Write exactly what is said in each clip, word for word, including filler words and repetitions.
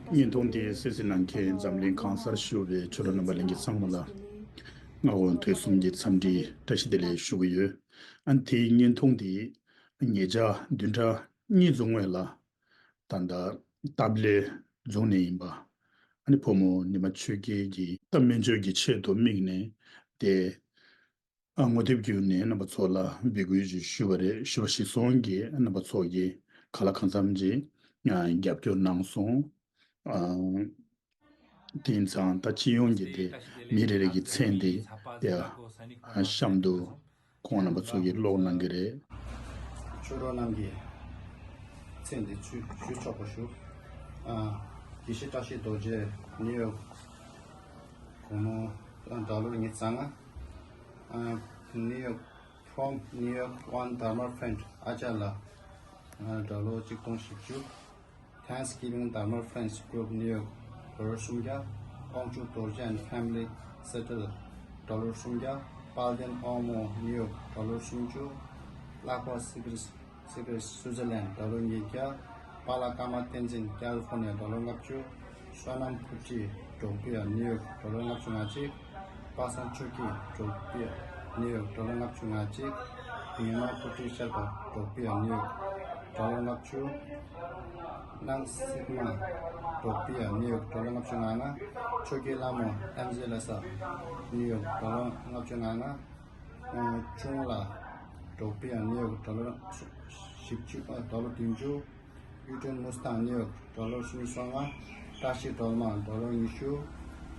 བརྙན་ཐུང་འདི་གསན་གཟིགས་གནང་མཁན་འཛམ་གླིང་གང་སར་བཞུགས་པའི་ཆོས་གྲོགས་རྣམ་པ་ལྷན་རྒྱས་ཚང་མ་ལ་སྔ་དགོང་དུས་གསུམ་གྱི་འཚམས་འདྲི་བཀྲ་ཤིས་བདེ་ལེགས་ཞུ་གི་ཡོད། ཨ་ནི་དེའི་བརྙན་ཐུང་འདི་ཉེ་ཆར་བདུན་ཕྲག་གཉིས་རྫོང་བས་ལ་ད་ལྟ་སྟབས་ལེགས་རྫོང་ནས་ཡིན་པ། ཨ་ནི་ཕོ་མོ་ཉི་མ་ཆོས་སྐྱིད་ཀྱིས་ད་སྨན་བཅོས་ཀྱི་ཆེད་དུ་དམིགས་ནས་དེ་ཨ་ངོ་དེབ་བརྒྱུད་ནས་རྣམ་པ་ཚོ་ལ་འབོད་སྐུལ་ཞིག་ཞུས་པ་རེད། ཞུ་བ་གཞིར་བཟུང་གིས་རྣམ་པ་ཚོ་གིས་གང་ལ་གང་འཚམ་ཅིག་ཨ་རྒྱབ་སྐྱོར་གནང་སོང་། ཨ་དེང་སང་ད་སྤྱི་ཡོངས་ཀྱི་དེ་མི་རེ་རེ་གི་མཚན་དེ་དེ་ཨ་གཤམ་དུ་ཁོང་རྣམ་པ་ཚོ་གིས་ཀློག་གནང་གི་རེད། ཆོས་གྲོགས་རྣམས་ཀྱི་མཚན་དེ་ཚུར་ཞུ་ཆོག་པ་ཞུ། ཨ་དགེ་བཤེས་བཀྲ་ཤིས་རྡོ་རྗེ། ནིའུ་ཡོག་དགོང་མོ་ད་ལོ་ཉི་ཤུ་རྩ་ལྔ། ཨ་ནིའུ་ཡོག་from New York One Dharma Friend ཨ་ཅག་ལགས། ཨ་ད་ལོ་ཆིག་སྟོང་བཞི་བཅུ། Thanksgiving Dharma Friends Group New York ཌོ་ལར་སུམ་བརྒྱ། དབང་ཕྱུག་རྡོ་རྗེ་and Family Settle ཌོ་ལར་སུམ་བརྒྱ། དཔལ་ལྡན་དབང་མོ་New York ཌོ་ལར་སུམ་ཅུ། ལྷག་པ་སི་ཀྲིས་སི་ཀྲིས་སུའུ་ཙར་ལན་ཌོ་ལར་ཉིས་བརྒྱ། པཱ་ལགས་ཀརྨ་བསྟན་འཛིན་ཀལ་ལི་ཕོར་ནི་ཡ་ཌོ་ལར་ལྔ་བཅུ། བསོད་ནམས་བུ་ཁྲིད་འབྲོག་པི་ཡ་ནིའུ་ཡོག་ཌོ་ལར་ལྔ་བཅུ་ང་གཅིག་པ་སངས་ཆོས་སྐྱིད་འབྲོག་པི་ཡ་ནིའུ་ཡོག་ཌོ་ལར་ལྔ་བཅུ་ང་གཅིག་ཉི་མ་བུ་ཁྲིད་ཤར་པ་འབྲོག་པི་ཡ་ནིའུ་ཡོག་ཌོ་ལར་ལྔ་བཅུ། སྣང་སྲིད་མ་འབྲོག་པི་ཡ་ནིའུ་ཡོག་ཌོ་ལར་ལྔ་བཅུ་ང་ལྔ། ཆོས་ཀྱི་ལྷ་མོ་ཨེམ་ཟི་ལ་ས་ནིའུ་ཡོག་ཌོ་ལར་ལྔ་བཅུ་ང་ལྔ། ཨ་ཆུང་ལ་འབྲོག་པི་ཡ་ནིའུ་ཡོག་ཌོ་ལར་བཞི་བཅུ། ཨ་ཌོ་ལར་བདུན་ཅུ། གཡུ་སྒྲོན་མུ་སི་ཐང་ནིའུ་ཡོག་ཌོ་ལར་སུམ་ཅུ་སོ་ལྔ། བཀྲ་ཤིས་སྒྲོལ་མ་ཌོ་ལར་ཉི་ཤུ།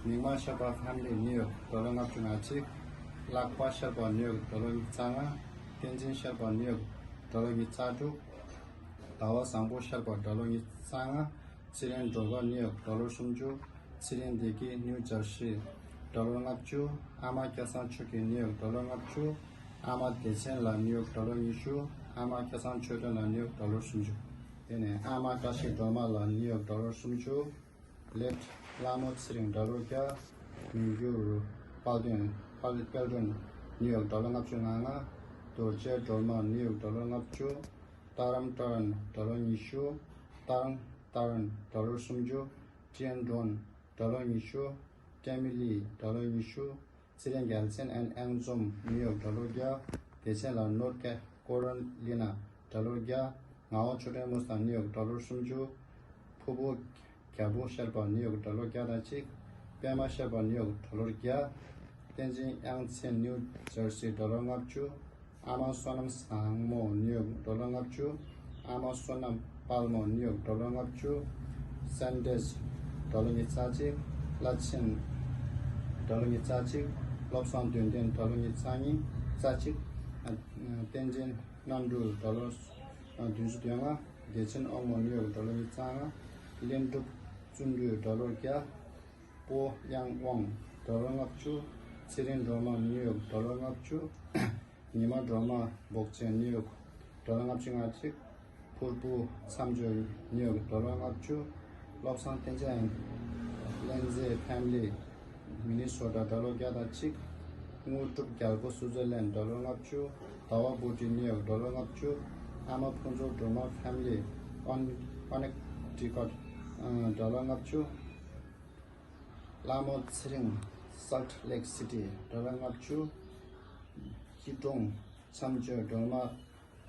མིག་དམར་ཤར་པ་ཕེ་མི་ལི་ནིའུ་ཡོག་ཌོ་ལར་ལྔ་བཅུ་ང་གཅིག་ལྷག་པ་ཤར་པ་ནིའུ་ཡོག་ཌོ་ལར་ཉི་ཤུ་རྩ་ལྔ། བསྟན་འཛིན་ཤར་པ་ནིའུ་ཡོག་ཌོ་ལར་ཉི་ཤུ་རྩ་དྲུག་ཟླ་བ་བཟང་པོ་ཤར་པ་ཌོ་ལར་ཉི་ཤུ་རྩ་ལྔ། ཚེ་རིང་སྒྲོལ་དཀར་ནིའུ་ཡོག་ཌོ་ལར་སུམ་ཅུ། ཚེ་རིང་བདེ་སྐྱིད་ནིའུ་ཇར་སི་ཌོ་ལར་ལྔ་བཅུ། ཨ་མ་སྐལ་བཟང་ཆོས་སྐྱིད་ནིའུ་ཡོག་ཌོ་ལར་ལྔ་བཅུ། ཨ་མ་བདེ་ཆེན་ལགས་ནིའུ་ཡོག་ཌོ་ལར་ཉི་ཤུ། ཨ་མ་སྐལ་བཟང་ཆོས་སྒྲོན་ལགས་ནིའུ་ཡོག་ཌོ་ལར་སུམ་ཅུ། དེ་ནས་ཨ་མ་བཀྲ་ཤིས་སྒྲོལ་མ་ལགས་ནིའུ་ཡོག་ཌོ་ལར་སུམ་ཅུ། ལེབ་ལྷ་མོ་ཚེ་རིང་ཌོ་ལར་བརྒྱ། མི་འགྱུར་དཔལ་ལྡན་དཔལ་དཔལ་སྒྲོན་ནིའུ་ཡོག་ཌོ་ལར་ལྔ་བཅུ་ང་ལྔ། རྡོ་རྗེ་སྒྲོལ་མ་ནིའུ་ཡོག་ཌོ་ལར་ལྔ་བཅུ། ཏཱ་རམ་ཏཱ་རན་ཌོ་ལར་ཉི་ཤུ། ཏཱ་རམ་ཏཱ་རན་ཌོ་ལར་སུམ་ཅུ། ཀྲི་ཡན་ཌོན་ཌོ་ལར་ཉི་ཤུ། ཀྲེ་མི་ལི་ཌོ་ལར་ཉི་ཤུ། ཚེ་རིང་རྒྱལ་མཚན་ཨན་ཨང་འཛོམས་ནིའུ་ཡོག་ཌོ་ལར་བརྒྱ། བདེ་ཆེན་ལགས་ནོར་ཐ་ཀེ་རོ་ལི་ན་ཌོ་ལར་བརྒྱ། ངག་དབང་ཆོས་སྒྲོན་དངུལ་ཟངས་ནིའུ་ཡོག་ཌོ་ལར་སུམ་ཅུ། ཕུར་བུ་རྒྱལ་པོ་ཤར་པ་ནིའུ་ཡོག་ཌོ་ལར་བརྒྱ་དང་གཅིག་པད་མ་ཤར་པ་ནིའུ་ཡོག་ཌོ་ལར་བརྒྱ། བསྟན་འཛིན་དབྱངས་ཅན་ནིའུ་ཇར་སི་ཌོ་ལར་ལྔ་བཅུ། ཨ་མ་བསོད་ནམས་བཟང་མོ་ནིའུ་ཡོག་ཌོ་ལར་ལྔ་བཅུ། ཨ་མ་བསོད་ནམས་དཔལ་མོ་ནིའུ་ཡོག་ཌོ་ལར་ལྔ་བཅུ། སན་ཌེས་ཌོ་ལར་ཉི་ཤུ་རྩ་གཅིག་བླ་ཆེན་ཌོ་ལར་ཉི་ཤུ་རྩ་གཅིག་བློ་བཟང་དོན་ལྡན་ཌོ་ལར་ཉི་ཤུ་རྩ་གཉིས་རྩ་གཅིག་བསྟན་འཛིན་རྣམ་གྲོལ་ཌོ་ལར་བདུན་ཅུ་དོན་ལྔ། བདེ་ཆེན་དབང་མོ་ནིའུ་ཡོག་ཌོ་ལར་ཉི་ཤུ་རྩ་ལྔ། ལྷུན་གྲུབ་བརྩོན་འགྲུས་ཌོ་ལར་བརྒྱ། པོ་དབྱང་དབང་ཌོ་ལར་ལྔ་བཅུ། ཚེ་རིང་སྒྲོལ་མ་ནིའུ་ཡོག་ཌོ་ལར་ལྔ་བཅུ། ཉི་མ་སྒྲོལ་མ་འབོག་ཆེན་ནིའུ་ཡོག་ཌོ་ལར་ལྔ་བཅུ་ང་གཅིག་ཕུར་བུ་མཚམས་སྦྱོར་ནིའུ་ཡོག་ཌོ་ལར་ལྔ་བཅུ། བློ་བཟང་བསྟན་འཛིན་བསྟན་འཛིན་ཕེ་མི་ལི་མི་ནི་སོ་ཊ་ཌོ་ལར་བརྒྱ་དང་གཅིག་དངོས་གྲུབ་རྒྱལ་པོ་སུའུ་ཙེར་ལན་ཌོ་ལར་ལྔ་བཅུ། ཟླ་བ་བུ་ཁྲིད་ནིའུ་ཡོག་ཌོ་ལར་ལྔ་བཅུ། ཨ་མ་ཕུན་ཚོགས་སྒྲོལ་མ་ཕེ་མི་ལི་ཀོན་ཀོ་ནེག་ཊི་ཀཊ་ཌོ་ལར་ལྔ་བཅུ། ལྷ་མོ་ཚེ་རིང་སལ་ཊི་ལེག་སི་ཊི་ཌོ་ལར་ལྔ་བཅུ། སྐྱིད་གྲོང་མཚམས་སྦྱོར་སྒྲོལ་མ་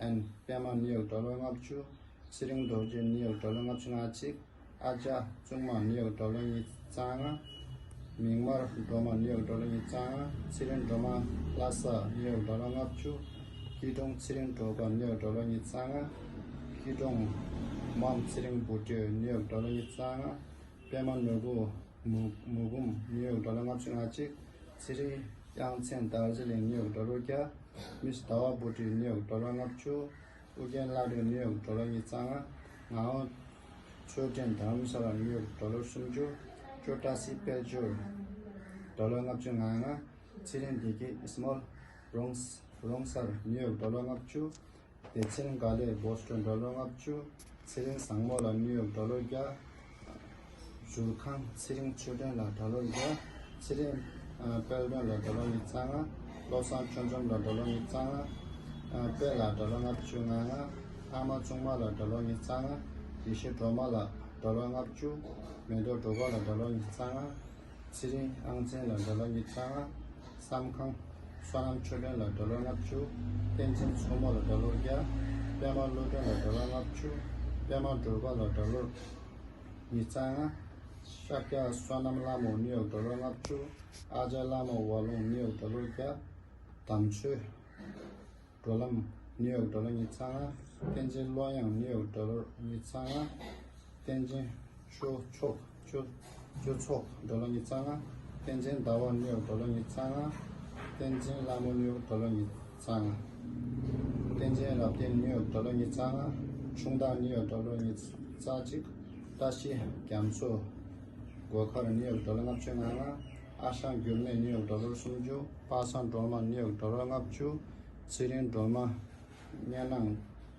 ཨན་པད་མ་ནིའུ་ཡོག་ཌོ་ལར་ལྔ་བཅུ། ཚེ་རིང་རྡོ་རྗེ་ནིའུ་ཡོག་ཌོ་ལར་ལྔ་བཅུ་ང་གཅིག་ཨ་ཅག་བཙུན་མ་ནིའུ་ཡོག་ཌོ་ལར་ཉི་ཤུ་རྩ་ལྔ། མིག་དམར་སྒྲོལ་མ་ནིའུ་ཡོག་ཌོ་ལར་ཉི་ཤུ་རྩ་ལྔ། ཚེ་རིང་སྒྲོལ་མ་ལྷ་ས་ནིའུ་ཡོག་ཌོ་ལར་ལྔ་བཅུ། སྐྱིད་གྲོང་ཚེ་རིང་སྒྲོལ་དཀར་ནིའུ་ཡོག་ཌོ་ལར་ཉི་ཤུ་རྩ་ལྔ། སྐྱིད་གྲོང་མོམ་ཚེ་རིང་བུ་ཁྲིད་ནིའུ་ཡོག་ཌོ་ལར་ཉི་ཤུ་རྩ་ལྔ། པད་མ་ནོར་བུ་མུ་མུ་འབུམ་ནིའུ་ཡོག་ཌོ་ལར་ལྔ་བཅུ་ང་གཅིག་ཚེ་རིང་དབྱངས་མཚན་དར་ཇི་ལིང་ནིའུ་ཡོག་ཌོ་ལར་བརྒྱ། མིས་ཟླ་བ་བུ་ཁྲིད་ནིའུ་ཡོག་ཌོ་ལར་ལྔ་བཅུ། ཨུ་རྒྱན་བླ་བྲེ་ནིའུ་ཡོག་ཌོ་ལར་ཉི་ཤུ་རྩ་ལྔ། ངག་དབང་ཆོས་སྒྲོན་དྷ་རམ་ས་ལ་ནིའུ་ཡོག་ཌོ་ལར་སུམ་ཅུ། ཅོ་ཊ་སི་དཔལ་འབྱོར་ཌོ་ལར་ལྔ་བཅུ་ང་ལྔ། ཚེ་རིང་བདེ་སྐྱིད་ཨིས་མོལ་རོང་རོང་སར་ནིའུ་ཡོག་ཌོ་ལར་ལྔ་བཅུ། བདེ་ཆེན་དགའ་ལེགས་བོ་སི་ཊོན་ཌོ་ལར་ལྔ་བཅུ། ཚེ་རིང་བཟང་མོ་ལགས་ནིའུ་ཡོག་ཌོ་ལར་བརྒྱ། བཞུགས་ཁང་ཚེ་རིང་ཆོས་སྒྲོན་ལགས་ཌོ་ལར་བརྒྱ། ཚེ་རིང་ཨ་དཔལ་སྒྲོན་ལགས་ཌོ་ལར་ཉི་ཤུ་རྩ་ལྔ། བློ་བཟང་ཆོས་འཛོམས་ལགས་ཌོ་ལར་ཉི་ཤུ་རྩ་ལྔ། ཨ་དཔལ་ལགས་ཌོ་ལར་ལྔ་བཅུ་ང་ལྔ། ཨ་མ་བཙུན་མ་ལགས་ཌོ་ལར་ཉི་ཤུ་རྩ་ལྔ། དགེ་བཤེས་སྒྲོལ་མ་ལགས་ ཌོ་ལར་ལྔ་བཅུ། མེ་ཏོག་སྒྲོལ་དཀར་ལ་ཌོ་ལར་ཉི་ཤུ་རྩ་ལྔ། ཚེ་རིང་དབྱངས་ཅན་ལ་ཌོ་ལར་ཉི་ཤུ་རྩ་ལྔ། བསམ་ཁང་བསོད་ནམས་ཆོས་སྒྲོན་ལ་ཌོ་ལར་ལྔ་བཅུ། བསྟན་འཛིན་མཚོ་མོ་ལ་ཌོ་ལར་བརྒྱ། པད་མ་བློ་གྲོས་ལ་ཌོ་ལར་ལྔ་བཅུ། པད་མ་སྒྲོལ་དཀར་ལ་ཌོ་ལར་ཉི་ཤུ་རྩ་ལྔ། ཤཱཀྱ་བསོད་ནམས་ལྷ་མོ་ནིའུ་ཡོག་ཌོ་ལར་ལྔ་བཅུ། ཨ་ཅག་ལྷ་མོ་ཝ་ལུང་ནིའུ་ཡོག་ཌོ་ལར་བརྒྱ། དམ་ཆོས་སྒྲོལ་ལམ་ནིའུ་ཡོག་ཌོ་ལར་ཉི་ཤུ་རྩ་ལྔ། བསྟན་འཛིན་བློ་གཡེང་ནིའུ་ཡོག་ཌོ་ལར་ཉི་ཤུ་རྩ་ལྔ། བསྟན་འཛིན་ཆོས་ཚོགས་ཆོས་ཆོས་ཚོགས་ཌོ་ལར་ཉི་ཤུ་རྩ་ལྔ། བསྟན་འཛིན་ཟླ་བ་ནིའུ་ཡོག་ཌོ་ལར་ཉི་ཤུ་རྩ་ལྔ། བསྟན་འཛིན་ལྷ་མོ་ནིའུ་ཡོག་ཌོ་ལར་ཉི་ཤུ་རྩ་ལྔ། བསྟན་འཛིན་རབ་བརྟན་ནིའུ་ཡོག་ཌོ་ལར་ཉི་ཤུ་རྩ་ལྔ། ཁྱུང་བདག་ནིའུ་ཡོག་ཌོ་ལར་ཉི་ཤུ་རྩ་གཅིག། བཀྲ་ཤིས་རྒྱ་མཚོ་སྒོ་མཁར་ནིའུ་ཡོག་ཌོ་ལར་ལྔ་བཅུ་ང་ལྔ། ཨ་ཞང་འགྱུར་མེད་ནིའུ་ཡོག་ཌོ་ལར་སུམ་ཅུ། པ་སངས་སྒྲོལ་མ་ནིའུ་ཡོག་ཌོ་ལར་ལྔ་བཅུ། ཚེ་རིང་སྒྲོལ་མ་གཉའ་ནང་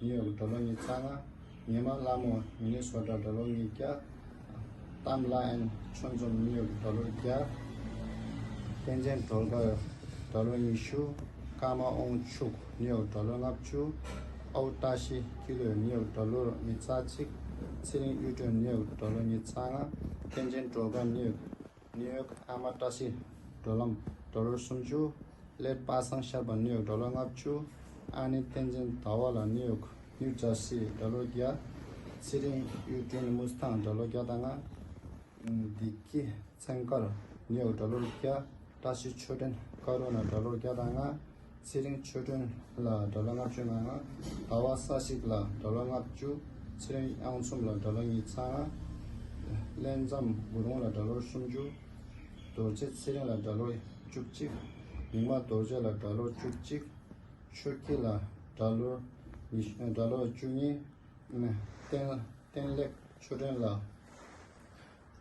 ནིའུ་ཡོག་ཌོ་ལར་ཉི་ཤུ་རྩ་ལྔ། ཉི་མ་ལྷ་མོ་མི་ནི་སོ་ཊ་ཌོ་ལར་ཉིས་བརྒྱ། གཏམ་ལྷ་ཨན་ཆོས་འཛོམས་ནིའུ་ཡོག་ཌོ་ལར་བརྒྱ། བསྟན་འཛིན་སྒྲོལ་དཀར་ཌོ་ལར་ཉི་ཤུ། ཀརྨ་དབང་ཕྱུག་ནིའུ་ཡོག་ཌོ་ལར་ལྔ་བཅུ། ཨའུ་བཀྲ་ཤིས་འཁྱིལ་ལོ་ནིའུ་ཡོག་ཌོ་ལར་ཉི་ཤུ་རྩ་གཅིག། ཚེ་རིང་གཡུ་སྒྲོན་ནིའུ་ཡོག་ཌོ་ལར་ཉི་ཤུ་རྩ་ལྔ། བསྟན་འཛིན་སྒྲོལ་དཀར་ནིའུ་ཡོག་ནིའུ་ཡོག་ཨ་མ་བཀྲ་ཤིས་སྒྲོལ་ལམ་ཌོ་ལར་སུམ་ཅུ། སླེབས་པ་སངས་ཤར་པ་ནིའུ་ཡོག་ཌོ་ལར་ལྔ་བཅུ། ཨ་ནེ་བསྟན་འཛིན་ཟླ་བ་ལགས་ནིའུ་ཡོག་ནིའུ་ཇར་སི་ཌོ་ལར་བརྒྱ། ཚེ་རིང་གཡུ་སྒྲོན་དམུ་སྟེང་ཌོ་ལར་བརྒྱ་དང་ལྔ། བདེ་སྐྱིད་ཚན་དཀར་ནིའུ་ཡོག་ཌོ་ལར་བརྒྱ། བཀྲ་ཤིས་ཆོས་སྒྲོན་ཀ་རུ་ན་ཌོ་ལར་བརྒྱ་དང་ལྔ། ཚེ་རིང་ཆོས་སྒྲོན་ལགས་ཌོ་ལར་ལྔ་བཅུ་ང་ལྔ། ཟླ་བ་ས་གཞིག་ལགས་ཌོ་ལར་ལྔ་བཅུ། ཚེ་རིང་གཡང་འཛོམས་ལགས་ཌོ་ལར་ཉི་ཤུ་རྩ་ལྔ། ལྷན་འཛོམས་དགུ་རོང་ལགས་ཌོ་ལར་སུམ་ཅུ། རྡོ་རྗེ་ཚེ་རིང་ལགས་ཌོ་ལར་བཅུ་གཅིག། མིག་དམར་རྡོ་རྗེ་ལགས་ཌོ་ལར་བཅུ་གཅིག། ཆོས་སྐྱིད་ལགས་ཌོ་ལར་ཉི་ཌོ་ལར་བཅུ་གཉིས། བསྟན་བསྟན་ལེགས་ཆོས་སྒྲོན་ལགས་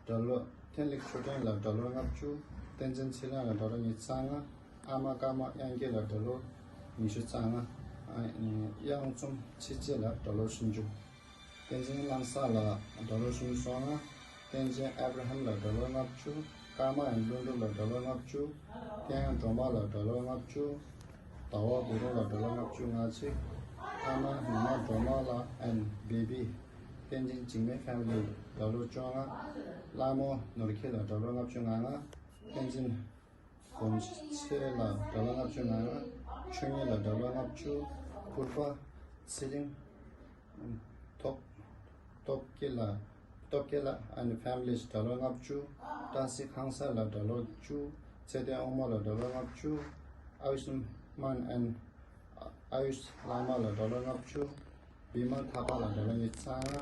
ཌོ་ལར། བསྟན་ལེགས་ཆོས་སྒྲོན་ལགས་ཌོ་ལར་ལྔ་བཅུ། བསྟན་འཛིན་ཚེ་རིང་ལགས་ཌོ་ལར་ཉི་ཤུ་རྩ་ལྔ། ཨ་མ་ཀརྨ་དབྱངས་སྐྱིད་ལགས་ཌོ་ལར་ཉི་ཤུ་རྩ་ལྔ། ཨ་གཡང་འཛོམས་ཚེ་སྐྱིད་ལགས་ཌོ་ལར་སུམ་ཅུ། བསྟན་འཛིན་གླང་གཟར་ལགས་ཌོ་ལར་སུམ་ཅུ་སོ་ལྔ། བསྟན་འཛིན་ཨེབ་ར་ཧམ་ལགས་ཌོ་ལར་ལྔ་བཅུ། ཀརྨ་ཡང་ཀླུ་སྒྲུབ་ལགས་ཌོ་ལར་ལྔ་བཅུ། ཀྱང་སྒྲོལ་མ་ལགས་ཌོ་ལར་ལྔ་བཅུ། ཟླ་བ་དགུ་རོང་ལགས་ཌོ་ལར་ལྔ་བཅུ་ང་གཅིག། ཨ་མ་ཉི་མ་སྒྲོལ་མ་ལགས་ཨན་བེ་བི། བསྟན་འཛིན་འཇིགས་མེད་ཕེ་མི་ལི་ཌོ་ལར་བཅོ་ལྔ། ལྷ་མོ་ནོར་འཁྱིལ་ལགས་ཌོ་ལར་ལྔ་བཅུ་ང་ལྔ། བསྟན་འཛིན་སྒོམ་ཆེ་ལགས་ཌོ་ལར་ལྔ་བཅུ་ང་ལྔ། ཆོས་ཉིད་ལགས་ཌོ་ལར་ལྔ་བཅུ། ཕུར་པ་ཚེ་རིང་། ཐོབ་ཐོབ་སྐྱིད་ལགས་ཐོབ་སྐྱིད་ལགས་ཨན་ཕེ་མི་ལི་ཌོ་ལར་ལྔ་བཅུ། བཀྲ་ཤིས་ཁང་གསར་ལགས་ཌོ་ལར་བཅུ། ཚེ་བརྟན་དབང་མོ་ལགས་ཌོ་ལར་ལྔ་བཅུ། ཨ་ཡུཤ་མཱན་ཨན་ཨ་ཡུཤ་བླ་མ་ལགས་ཌོ་ལར་ལྔ་བཅུ། བི་མལ་ཐར་པ་ལགས་ཌོ་ལར་ཉི་ཤུ་རྩ་ལྔ།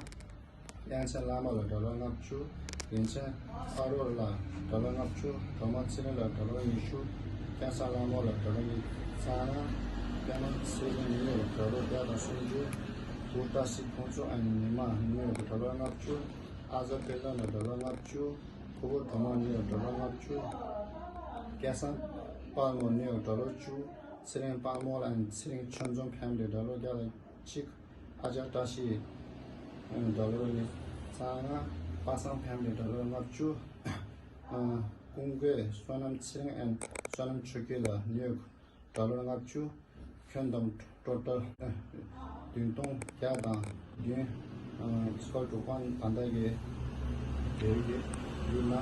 དབྱངས་ཅན་བླ་མ་ལགས་ཌོ་ལར་ལྔ་བཅུ། རིན་ཆེན་ཨ་རོ་ལགས་ཌོ་ལར་ལྔ་བཅུ། སྒྲོལ་མ་ཚེ་རིང་ལགས་ཌོ་ལར་ཉི་ཤུ། སྐལ་བཟང་ལྷ་མོ་ལགས་ཌོ་ལར་ཉི་ཤུ་རྩ་ལྔ། པད་མ་ཚེ་རིང་ནིའུ་ཡོག་ཌོ་ལར་བརྒྱ་དང་སུམ་ཅུ། བུ་བཀྲ་ཤིས་ཕུན་ཚོགས་ཨན་ཉི་མ་ནིའུ་ཡོག་ཌོ་ལར་ལྔ་བཅུ། ཨ་ཟ་དཔལ་ལྡན་ལགས་ཌོ་ལར་ལྔ་བཅུ། ཕུ་བོ་སྒྲོལ་མ་ནིའུ་ཡོག་ཌོ་ལར་ལྔ་བཅུ། སྐལ་བཟང་དཔལ་མོ་ནིའུ་ཡོག་ཌོ་ལར་བཅུ། ཚེ་རིང་དཔལ་མོ་ལགས་ཨན་ཚེ་རིང་ཆོས་འཛོམས་ཕེ་མི་ལི་ཌོ་ལར་བརྒྱ་དང་གཅིག། ཨ་ཅག་བཀྲ་ཤིས་ཌོ་ལར་ཉི་ཤུ་རྩ་ལྔ། པ་སངས་ཕེ་མི་ལི་ཌོ་ལར་ལྔ་བཅུ། ཀུན་དགའ་བསོད་ནམས་ཚེ་རིང་ཨན་བསོད་ནམས་ཆོས་སྐྱིད་ལགས་ནིའུ་ཡོག་ཌོ་ལར་ལྔ་བཅུ། ཁྱོན་བསྡོམས་ཊོ་ཊལ་བདུན་སྟོང་བརྒྱ་དང་བདུན། སྐོར་དྲུག་པ་ད་ལྟ་གི་དེ་གི་ཡུལ་ན་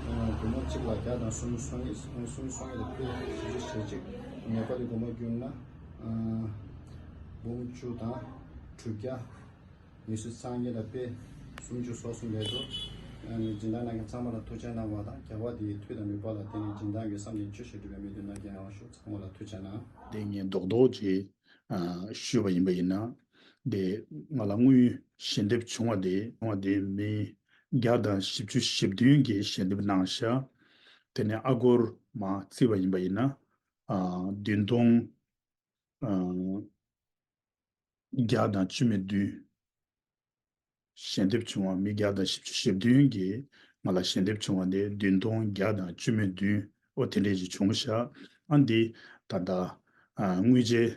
སྒོར་མོ་གཅིག་ལ་བརྒྱ་དང་སུམ་ཅུ་སོ་གཉིས་སུམ་ཅུ་སོ་གཉིས་ལ་དཔེ་བཞི་བཅུ་ཞེ་གཅིག། ཉེས་པ་དེ་སྒོར་མོ་བསྒྱུར་ན་འབུམ་བཅུ་དང་དྲུག་བརྒྱ། ཉི་ཤུ་རྩ་གཉིས་ལ་དཔེ་སུམ་ཅུ་སོ་གསུམ་རེད་འདུག། སྦྱིན་བདག་གནང་མཁན་ཚང་མ་ལ་ཐུགས་རྗེ་གནང་བ་དང་། རྒྱལ་བ་དེའི་མཐུ་དང་ནུས་པ་ལ་བརྟེན་ནས་སྦྱིན་བདག་གི་བསམ་གྱིས་ཆོས་ཤིག་འགྲུབ་པའི་སྨོན་འདུན་གནང་རྒྱུ་ཡིན། ཞུ་ཚང་མ་ལ་ཐུགས་རྗེ་གནང་། དེ་ངས་རྡོག་རྡོག་ཅིག་ཞུས་པ་ཡིན་པ་ཡིན་ན། དེ་ང་ལ་དངུལ་ཞལ་འདེབས་བྱུང་བ་དེ་བྱུང་བ་དེ་མི་བརྒྱ་དང་བཞི་བཅུ་ཞེ་བདུན་གྱིས་ཞལ་འདེབས་གནང་ཤག། དེ་ནས་ཨ་སྒོར་མ་བརྩིས་པ་ཡིན་པ་ཡིན་ན་བདུན་སྟོང་བརྒྱ་དང་བཅུ་མེད་བདུན། ཞལ་འདེབས་བྱུང་བ་མི་བརྒྱ་དང་བཞི་བཅུ་ཞེ་བདུན་གྱིས་ང་ལ་ཞལ་འདེབས་བྱུང་བ་དེ་བདུན་སྟོང་བརྒྱ་དང་བཅུ་མེད་བདུན། ཨོ་དེ་འདྲས་ཞིག་བྱུང་ཤག། ཨ་འདི་ད་ལྟ་དངུལ་བྱེད་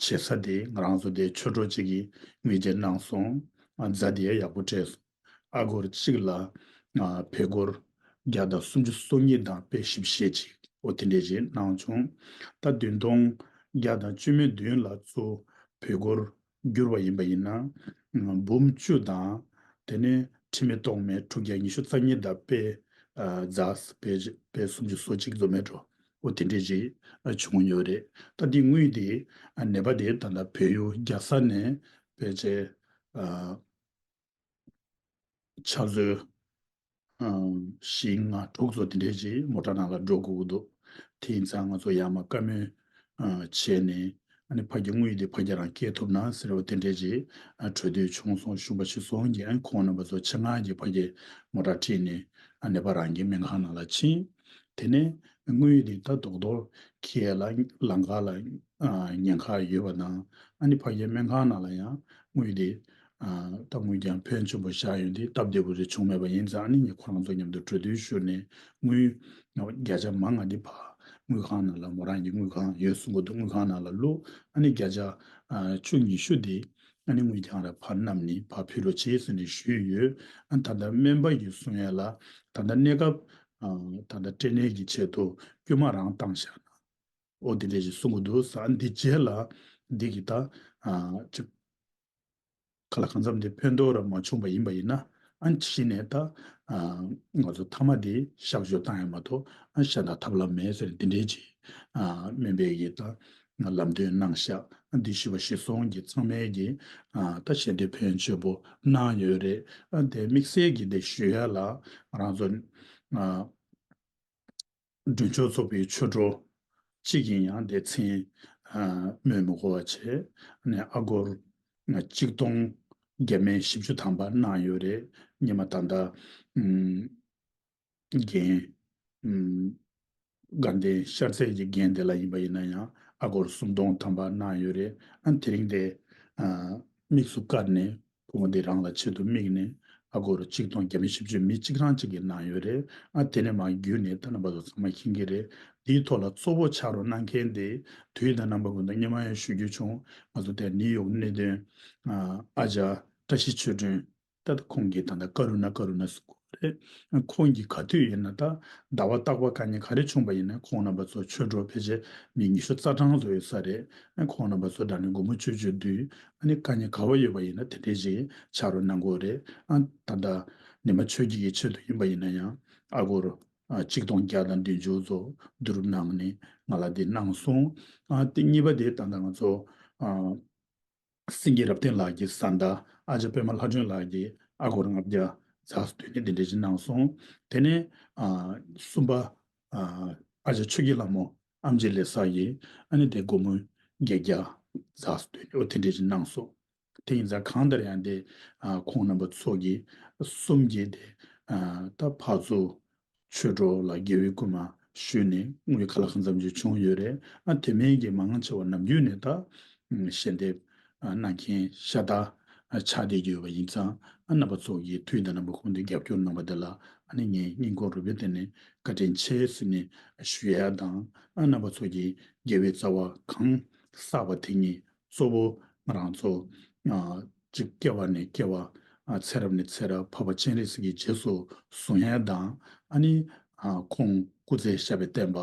བྱེད་ས་དེ་ང་རང་ཚོ་དེ་ཆོས་གྲོགས་གཅིག་གིས་དངུལ་བྱེད་གནང་སོང་། ཨ་རྫ་དེ་ཡག་པོ་སྤྲད་སོང་། ཨ་སྒོར་གཅིག་ལ་བལ་སྒོར་བརྒྱ་དང་སུམ་ཅུ་སོ་གཉིས་དང་དཔེ་བཞི་བཅུ་ཞེ་གཅིག། ཨོ་དེ་འདྲས་ཞིག་གནང་བྱུང་། ད་བདུན་སྟོང་བརྒྱ་དང་བཅུ་མེད་བདུན་ལ་ཚུར་བལ་སྒོར་བསྒྱུར་བ་ཡིན་པ་ཡིན་ན། འབུམ་བཅུ་དང་ དེ་ནས་ཁྲི་མེ་ཏོག་མེ་དྲུག་བརྒྱ་ཉི་ཤུ་རྩ་གཉིས་དང་དཔེ་ཨ་རྫས་དཔེ་དཔེ་སུམ་ཅུ་སོ་གཅིག་བཟོ་མེད་འགྲོ། འོ་དེ་འདྲས་ཅིག་ཨ་བྱུང་ཡོད་རེད། ད་འདི་དངུལ་དེ་ཨ་ནད་པ་དེ་ད་ལྟ་བལ་ཡུལ་རྒྱལ་ས་ནས་ཕལ་ཆེར་ཨ་ཆུ་ཚོད་ཨ་བཞི་ལྔ་དྲུག་ཙམ་དེ་འདྲས་ཅིག་མོ་ཊ་ནང་ལ་འགྲོ་དགོས་ཀྱི་འདུག་དེ་ཡིན་ཙང་ང་ཚོ་ཡར་མར་བཀའ་མོལ་ཨ་བྱས་ནས་ཨ་ནི་ཕ་གི་དངུལ་དེ་ཕ་གི་རང་སྐྱེལ་ཐུབ་ན་ཟེར་བ་དེ་འདྲས་ཅིག་ཨ་གྲོས་བསྡུར་བྱུང་སོང་། ཞུ་བ་ཞུས་སོང་གི་ཨ་ནི་ཁོང་རྣམ་པ་ཚོ་ཆེད་མངགས་ཀྱིས་ཕ་གི་མོ་ཊ་ཁྲིད་ནས་ཨ་ནད་པ་རང་གི་སྨན་ཁང་ནང་ལ་ཕྱིན། དེ་ནས་དངུལ་དེ་ད་རྡོག་རྡོག་ཁྱེར་ལ་ལམ་ཁ་ལ་ཨ་ཉེན་ཁ་ཡོད་པ་དང་ཨ་ནི་ཕ་གི་སྨན་ཁང་ནང་ལ་ཡང་དངུལ་དེ་ཨ་ད་དངུལ་ཀྱང་ཕོན་ཆེན་པོ་བཞག་ཡོང་དུས་སྟབས་བདེ་པོ་རེ་བྱུང་མེད་པ་ཡིན་ཙང་ཨ་ནི་ངས་ཁོ་རང་ཚོ་མཉམ་དུ་གྲོས་བསྡུར་ཞུས་ནས་དངུལ་བརྒྱ་ཆ་མང་ང་འདི་ཕར་དངུལ་ཁང་ནང་ལ་མོ་རང་གི་དངུལ་ཁང་ཡོད་གསུང་གི་འདུག་དངུལ་ཁང་ནང་ལ་བླུགས། ཨ་ནི་བརྒྱ་ཆ་ཨ་བཅུ་ཉི་ཤུ་དེ་ཨ་ནི་དངུལ་ཀྱང་ར་ཕར་བསྣམས་ནས་ཕར་ཕུལ་རོགས་བྱེད་ཟེར་ནས་ཞུས་ཡོད། ཨ་ད་ལྟ་སྨན་པ་ཡིས་གསུང་ཡ་ལ་ད་ལྟ་གནས་སྐབས་ཨ་ད་ལྟ་སྐྲན་ནད་ཀྱི་ཆེད་དུ་དཀྱུས་མ་རང་བཏང་བཞག་ན། འོ་དེ་འདྲས་ཞིག་གསུང་གི་འདུག་ཟེར། འདི་རྗེས་ལ་འདི་གི་ད་ཨ་ཅིག་ཁ་ལག་གང་འཚམ་དེ་ཕན་ཐོགས་ར་མ་བྱུང་པ་ཡིན་པ་ཡིན་ན་ཨ་གཞི་ནས་ད་ཨ་ང་ཚོ་མཐའ་མ་དེ་གཤག་བཅོས་བཏང་ཡ་མ་གཏོགས་ཨ་གཞན་དག་ཐབས་ལམ་མེད་ཟེར་འདི་འདྲས་ཅིག་ཨ་སྨན་པས་ཀྱི་ད་ལམ་སྟོན་གནང་ཤག་འདི་ཞུ་བ་ཞུས་སོང་གི་ཚང་མས་ཀྱི་ཨ་ད་ཞལ་འདེབས་ཕན་ཆེན་པོ་གནང་ཡོད་རེད། ཨ་དེ་དམིགས་བསལ་གྱི་དེ་ཞུ་ཡ་ལ་ང་རང་ཚོ་ཨ། མགྲོན་ཆོས་ཚོགས་པའི་ཆོས་གྲོགས་གཅིག་གིས་ཡང་དེ་མཚན་ཨ་སྨོས་མི་དགོས་པ་བྱས་ནས་ཨ་སྒོར་གཅིག་སྟོང་བརྒྱ་མེད་བཞི་བཅུ་ཐམ་པ་གནང་ཡོད་རེད། སྔོན་མ་ད་ལྟ་ཨམ་རྒན་ཨམ་དགའ་ལྡན་ཤར་རྩེ་གི་རྒན་དེ་ལ་ཡིན་པ་ཡིན་ན་ཡང་ཨ་སྒོར་སུམ་སྟོང་ཐམ་པ་གནང་ཡོད་རེད། ཨ་དེ་རིང་དེ་ཨ་དམིགས་སུ་བཀར་ནས། ཁོང་འདི་རང་ལ་ཆེད་དུ་དམིགས་ནས་ཨ་སྒོར་གཅིག་སྟོང་བརྒྱ་མེད་བཞི་བཅུ་མི་གཅིག་རང་གཅིག་གིས་གནང་ཡོད་རེད། ཨ་དེ་ནས་མར་བརྒྱུད་ནས་ད་རྣམ་པ་ཚོ་ཚང་མ་མཁྱེན་གྱི་རེད། དེའི་ཐོག་ལ་གཙོ་བོ་ཆགས་རོགས་གནང་མཁན་དེ་དུས་དང་རྣམ་པ་ཀུན་ཏུ་སྔོན་མ་ཡང་ཞུ་རྒྱུ་བྱུང་། ང་ཚོ་དེ་ནིའུ་ཡོག་གནས་སྡོད་ཨ་ཨ་ཅག་བཀྲ་ཤིས་ཆོས་སྒྲོན། ད་ལྟ་ཁོང་གིས་ད་ལྟ་ཀ་རུ་ན་ཀ་རུ་ན་ཟེར་གོ་རེད། ཁོང་གིས་ག་དུས་ཡིན་ན་ད་ཟླ་བ་རྟག་པ་དཀའ་ངལ་ག་རེ་བྱུང་པ་ཡིན་ན་ཁོང་རྣམ་པ་ཚོ་ཆོས་གྲོགས་ཕལ་ཆེར་མི་ཉི་ཤུ་རྩ་གྲངས་ཙམ་ཡོད་ས་རེད། ཁོང་རྣམ་པ་ཚོ་དྲང་གནས་སྒོར་མོ་བཅུ་བཅུ་བསྡུས། ཨ་ནི་དཀའ་ངལ་ག་བ་ཡོད་པ་ཡིན་ན་དེ་འདྲས་ཞིག་ཕྱག་རོགས་གནང་དགོས་རེད། ཨ་ད་ལྟ་ཉི་མ་ཆོས་སྐྱིད་ཀྱི་ཆེད་དུ་ཡིན་པ་ཡིན་ན་ཡང་ཨ་སྒོར་ཨ་གཅིག་སྟོང་བརྒྱ་དང་བདུན་ཅུ་ཙམ་བསྡུ་རུབ་གནང་ནས་ང་ལ་འདི་གནང་སོང་། ཨ་དེ་གཉིས་པ་དེ་ད་ལྟ་ང་ཚོ་ཨ་སེང་གེ་རབ་བརྟན་ལགས་ཀྱི་བཟའ་ཟླ་ཨ་ཅག་པད་མ་ལྷ་སྒྲོན་ལགས་ཀྱིས་ཨ་སྒོར་ལྔ་བརྒྱ་ཛ་ས་བསྡུས་ནས་འདི་འདྲ་ཞིག་གནང་སོང་། དེ་ནས་ཨ་གསུམ་པ་ཨ་ཨ་ཅག་ཆོས་སྐྱིད་ལྷ་མོ་ཨེམ་ཆི་ལེ་ས་ཡིས་ཨ་ནི་དེ་སྒོར་མོ་བརྒྱད་བརྒྱ་ཛ་ས་བསྡུས་ནས་འོ་དེ་འདྲ་ཞིག་གནང་སོང་། དེ་ཡིན་ཙང་གང་ལྟར་ཡང་དེ་ཨ་ཁོང་རྣམ་པ་ཚོ་གིས་གསུམ་གྱིས་དེ་ཨ་ད་ཕར་ཚུར་ཆོས་གྲོགས་ལ་དགེ་བའི་བསྐུལ་མ་ཞུས་ནས་དངུལ་ཁ་ལག་གང་འཚམ་ཅིག་བྱུང་ཡོད་རེད། ཨ་དེ་མིན་གྱི་མང་ཆེ་བ་ནམ་རྒྱུན་ནས་ད་ཞལ་འདེབས་གནང་མཁན་ཤ་སྟག་ཆགས་བསྡད་ཀྱི་ཡོད་པ་ཡིན་ཙང་ཨ་རྣམ་པ་ཚོ་གིས་དུས་དང་རྣམ་པ་ཀུན་ཏུ་རྒྱབ་སྐྱོར་གནང་བ་དེ་ལ་ཨ་ནི་ངས་སྙིང་ཁོང་རུས་པའི་གཏིང་ནས་བཀའ་དྲིན་ཆེ་ཟེར་ནས་ཞུ་ཡ་དང་ཨ་རྣམ་པ་ཚོ་གིས་དགེ་བའི་རྩ་བ་གང་བསགས་པ་དེ་ཉིད་གཙོ་བོ་ང་རང་ཚོ་ཨ་གཅིག་སྐྱེ་བ་ནས་སྐྱེ་བ་ཨ་ཚེ་རབས་ནས་ཚེ་རབས་འཕགས་པ་སྤྱན་རས་གཟིགས་ཀྱི་རྗེས་སུ་བཟུང་ཡས་དང་ཨ་ནི་ཨ་ཁོང་སྐུ་ཚེ་ཞབས་པད་བརྟན་པ་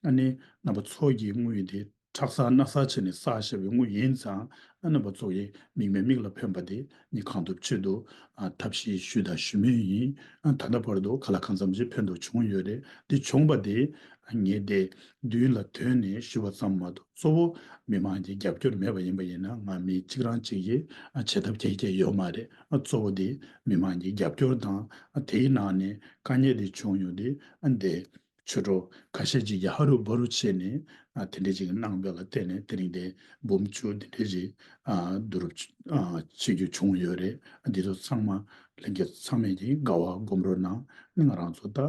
ཨ་ནི་རྣམ་པ་ཚོ་གི་དངུལ་དེ་ཁྲག་གསར་སྣ་གསར་བྱས་ནས་བསགས་བཞག་པའི་དངུལ་ཡིན་ཙང་ཨ་རྣམ་པ་ཚོ་ཡི་མིག་མའི་མིག་ལ་ཕན་པ་དེ་ནི་གང་ཐུབ་ཆེད་དུ་ཨ་ཐབས་ཤེས་ཞུས་དང་ཞུ་མུས་ཡིན། ཨ་ད་ལྟ་བར་དུ་ཁ་ལག་གང་འཚམ་ཅིག་ཕན་ཐོགས་བྱུང་ཡོད་རེད། དེ་བྱུང་བ་དེ་ངས་དེ་མདུན་ལ་དོན་ནས་ཞུ་བ་ཙམ་མ་གཏོགས་གཙོ་བོ་མི་མང་གི་རྒྱབ་སྐྱོར་མེད་པ་ཡིན་པ་ཡིན་ན་ང་མི་གཅིག་རང་གཅིག་གིས་བྱེད་ཐབས་ཁྱད་ཁྱད་ཡོད་མ་རེད། གཙོ་བོ་དེ་མི་མང་གི་རྒྱབ་སྐྱོར་དང་དེའི་ནང་ནས་དཀའ་ངལ་དེ་བྱུང་ཡོང་དུས་འདི་ཆོས་གྲོགས་ཁ་ཤས་ཅིག་གིས་ཧ་རུ་བ་རུ་བྱས་ནས་དེ་འདྲས་ཅིག་གནང་བ་ལ་བརྟེན་ནས་དེ་རིང་དེ་འབུམ་བཅུ་དེ་འདྲས་ཅིག་བསྡུ་རུབ་བྱེད་རྒྱུ་བྱུང་ཡོད་རེད། འདི་ཚོ་ཚང་མ་ལྷན་རྒྱས་ཚང་མས་ཀྱི་དགའ་བ་སྒོམ་རོགས་གནང་། ང་རང་ཚོ་ད།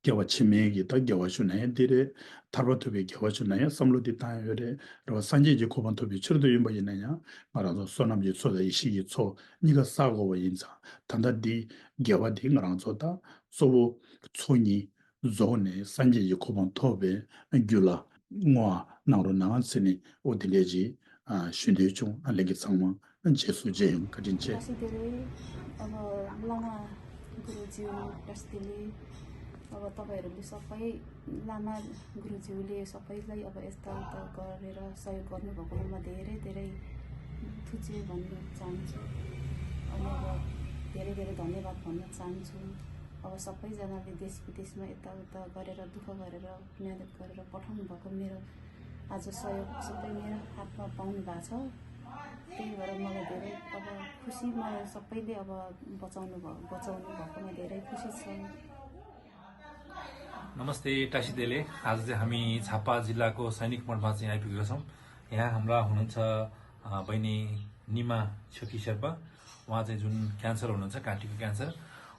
སྐྱེ་བ་ཕྱི་མའི་གི་ད་དགེ་བ་ཞུ་ན་ཡང་འདི་རེད། ཐར་པ་ཐོབ་པའི་དགེ་བ་ཞུ་ན་ཡང་བསམ་བློ་འདི་བཏང་ཡོད་རེད། རེད་བ། སངས་རྒྱས་ཀྱི་གོ་འཕང་ཐོབ་པའི་ཕྱིར་དུ་ཡིན་པ་ཡིན་ན་ཡང་ང་རང་ཚོ་བསོད་ནམས་ཀྱི་ཚོགས་དང་ཡེ་ཤེས་ཀྱི་ཚོགས་གཉིས་ཀ་བསགས་དགོས་པ་ཡིན་ཙང་ད་ལྟ་འདི་དགེ་བ་འདི་ང་རང་ཚོ་ད་གཙོ་བོ་ཚོགས་གཉིས་རྫོགས་ནས་སངས་རྒྱས་ཀྱི་གོ་འཕང་ཐོབ་པའི་རྒྱུ་ལ་བསྔོ་བ་གནང་རོགས་གནང་ཟེར་ནས་འོ་དེ་འདྲས་ཅིག་ཨ་ཞུ་འདོད་བྱུང་། ཨ་ལྷན་རྒྱས་ཚང་མ་རྗེས་སུ་མཇལ་ཡོང་། བཀའ་དྲིན་ཆེ། བཀྲ་ཤིས་བདེ་ལེགས། ཨ་བ་བླ་མ་གུ་རུ་ཇིའུ་བཀྲ་ཤིས་བདེ་ལེགས། ཨ་བ་ཏོ་བའི་རིམ་པའི་སོག་པའི་བླ་མ་གུ་རུ་ཇིའུ་ལེ་སོག་པའི་ལ་ཨ་བ་ཨེ་སྟ་ཏ་ག་རེ་ར་ས་ཡོ་གོར་ནི་བ་གོ་མ་དེ་རེ་དེ་རེ་ཐུགས་རྗེ་བན་ནི་ཙམ་ཅིག་ཨ་མ་བ། धेरै धेरै धन्यवाद भन्न चाहन्छु। अब सबैजनाले देश विदेशमा यताउता गरेर, दुःख गरेर, मेहनत गरेर पठाउनु भएको मेरो आज सहयोग सबै मेरो हातमा पाउनु भएको छ। त्यही भएर मलाई धेरै अब खुसी, मलाई सबैले अब बचाउनु भयो, बचाउनु भएकोमा धेरै खुसी छ। नमस्ते, टासी देले। आज चाहिँ हामी झापा जिल्लाको सैनिक मठमा चाहिँ आइपुगेका छौँ। यहाँ हाम्रा हुनुहुन्छ अ, बहिनी निमा छ्योकी शेर्पा। उहाँ चाहिँ जुन क्यान्सर हुनुहुन्छ, घाँटीको क्यान्सर,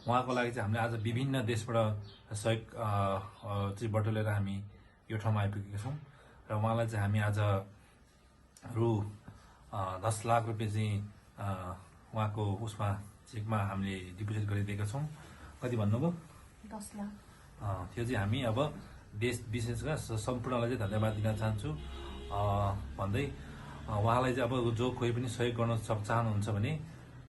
उहाँको लागि चाहिँ हामीले आज विभिन्न देशबाट सहयोग अ, अ, चाहिँ बटुलेर हामी यो ठाउँमा आइपुगेका छौँ। र उहाँलाई चाहिँ हामी आज रु अ, दस लाख रुपियाँ चाहिँ अ, उहाँको उसमा चेकमा हामीले डिपोजिट गरिदिएका छौँ। कति भन्नुभयो? दस लाख। अ, त्यो चाहिँ हामी अब देश विशेष गरेर स- सम्पूर्णलाई चाहिँ धन्यवाद दिन चाहन्छु। अ, भन्दै अ, उहाँलाई चाहिँ अब जो कोही पनि सहयोग गर्न सक चाहनुहुन्छ भने